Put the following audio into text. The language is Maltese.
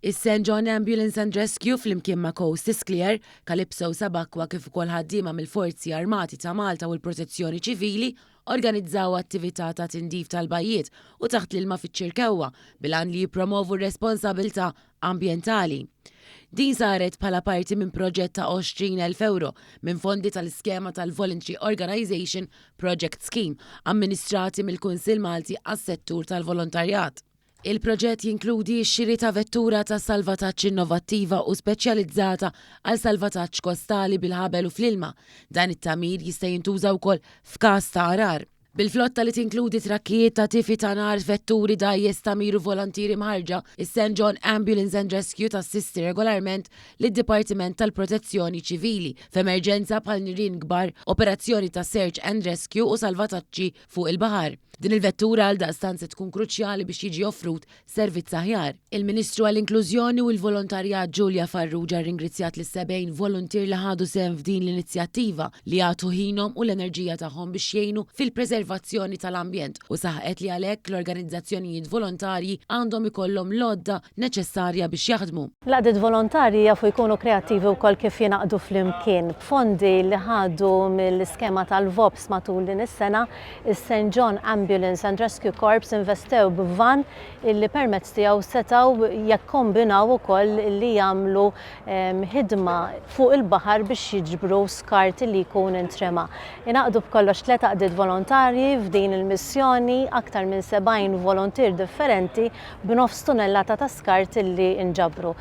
Is-St John Ambulance and Rescue flimkien ma' Coast is Clear, Calypso Sabaqua kif ukoll ħaddiema mill-Forzi Armati ta' Malta u l-Protezzjoni Ċivili organizzaw attività ta' tindif tal-bajjiet u taħt l-ilma fiċ-Ċirkewwa bil-għan li jippromovu r-responsabilità ambjentali. Din saret bħala parti minn proġett ta' 20,000 ewro minn fondi tal-iskema tal-Voluntary Organisation Project Scheme amministrati mill-Kunsill Malti għas-Settur tal-Volontarjat. Il-proġett jinkludi x-xiri ta' vettura ta' salvataġġ innovattiva u speċjalizzata għal salvataġġ kostali bil-ħabel u fl-ilma. Dan it-tagħmir jista' jintuża wkoll f'każ ta' għargħar. Bil-flotta li tinkludi trakkijiet ta' tifi ta' nar, vetturi, dgħajjes, tagħmir u volontieri mħarrġa, is-St John Ambulance and Rescue tassisti regolarment lid-Dipartiment tal-Protezzjoni Ċivili f'emerġenza bħal nirien kbar, operazzjoni ta' search and rescue u salvataġġi fuq il-baħar. Din il-vettura għaldaqstant se tkun kruċjali biex jiġi offrut servizz aħjar. Il-Ministru għall-Inklużjoni u l-Volontarjat Julia Farrugia rringrizzjat lis-70 voluntier li ħadu sehem f'din l-inizjattiva li jagħtu ħinhom u l-enerġija tagħhom biex jgħinu fil-preservazzjoni tal-ambjent u saħqet li għalhekk l-organizzazzjonijiet volontarji għandhom ikollhom l-għodda neċessarja biex jaħdmu. L-għaqdiet volontarji jafu jkunu kreattivi wkoll kif jingħaqdu flimkien. B'fondi li ħadu mill-iskema tal-VOPS matul din is-sena, is-St John Ambulance and Rescue Corps investew b'van illi permezz tiegħu setgħu jakkombinaw ukoll li jagħmlu ħidma fuq il-baħar biex jiġbru skart li jkun intrema. Ingħaqdu b'kollox tliet għaqdiet volontarji f'din il-missjoni, aktar minn 70 voluntier differenti b'nofs tunellata ta' skart illi nġabru.